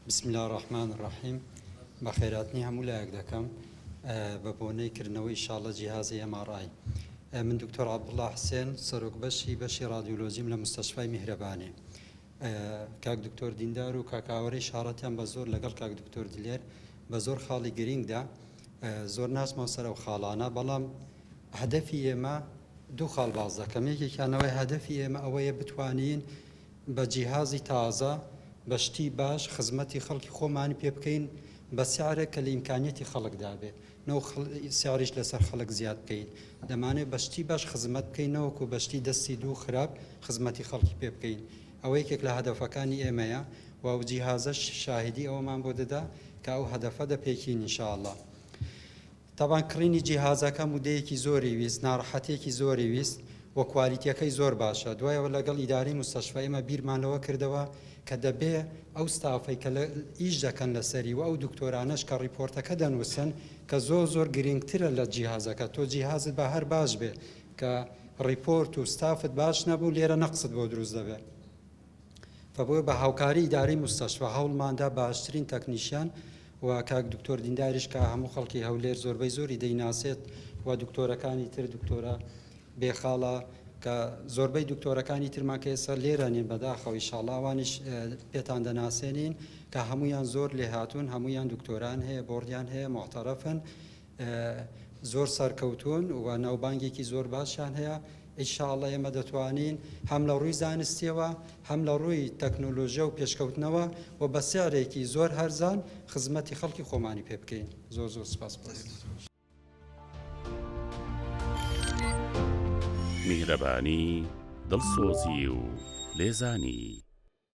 بسم اللە الرحمن الرحیم بەخێراتنی هەموو لایەک دەکەم بە بۆنەی کردنەوەی ئیشاڵە جیهازی MRI من دکتۆر عەبدوڵا حسێن سەرۆک بەشی بەشی ڕادیۆلۆجیم لە مستەشفای میهرەبانی کاک دکتۆر دیندار و کاک ئاوەرەی شاڕەتیان بە زۆر لەگەڵ کاک دکتۆر دلێر بە زۆر خاڵی گرینگدا زۆر ناچمەوە سەر ئەو خاڵانە بەڵام هەدەفی ئێمە دوو خاڵ باس دەکەم یەکێکیانەوەی هەدەفی ئێمە ئەوەیە بتوانین بە جیهازی تازە بە شتی باش خزمەتی خەڵکی خۆمانی پێ بکەین بە سعرێک کە لە ئیمکانیەتی خەڵکدا بێ نەوەک سعریش لەسەر خەڵک زیاد بکەین دەمانەوێت بە شتی باش خزمەت بکەین نەوەکو بە شتی دەستی دوو خراپ خزمەتی خەڵکی پێ بکەین ئەوە یەکێک لە هەدەفەکانی ئێمەیە و ئەو جیهازەش شاهیدی ئەوەمان بۆ دەدا کە ئەو هەدەفە دەپێکین ان شاء اللە. تەبان کڕینی جیهازەکە مودەیەکی زۆری ویست، ناڕەحەتیەکی زۆری ویست و کوالیتیەکەی زۆر باشە، دوای ئەوە لەگەڵ ئیدارەی موستەشفا ئێمە بیرمان لەوە کردەوە کە دەبێ ئەو ستافەی کە ئیش دەکەن لەسەری و ئەو دکتۆرانەش کە ڕیپۆرتەکە دەنووسن کە زۆر زۆر گرینگترە لە جیهازەکە، تۆ جیهازت با هەر باش بێ کە ڕیپۆرت و ستافت باش نەبوو لێرە نەقست بۆ دروست دەبێ. فبۆیە بە هاوکاری ئیدارەی موستەشفا هەوڵماندا باشترین تەکنیشیان و کاک دکتۆر دینداریش کە هەموو خەڵکی هەولێر زۆربەی زۆری دەیناسێت و دکتۆرەکانی تر دکتۆرە بێخاڵە کە زۆربەی دکتۆرەکانی ترمان کە ئێستا لێرە نین بەداخەوە ئیشاڵا ئەوانیش پێتان دەناسێنین کە هەمویان زۆر لێهاتوون هەمویان دکتۆران هەیە بۆڕیان هەیە موعتەرەفن زۆر سەرکەوتوون و ناوبانگێکی زۆر باشیان هەیە، ان شاء اللە ئێمە دەتوانین هەم لە ڕووی زانستیەوە هەم لە ڕووی تەکنۆلۆژیا و پێشکەوتنەوە و بە سعرێکی زۆر هەرزان خزمەتی خەڵکی خۆمانی پێ بکەین. زۆر زۆر سپاس بۆ. میهرەبانی، دڵسۆزی و لێزانی.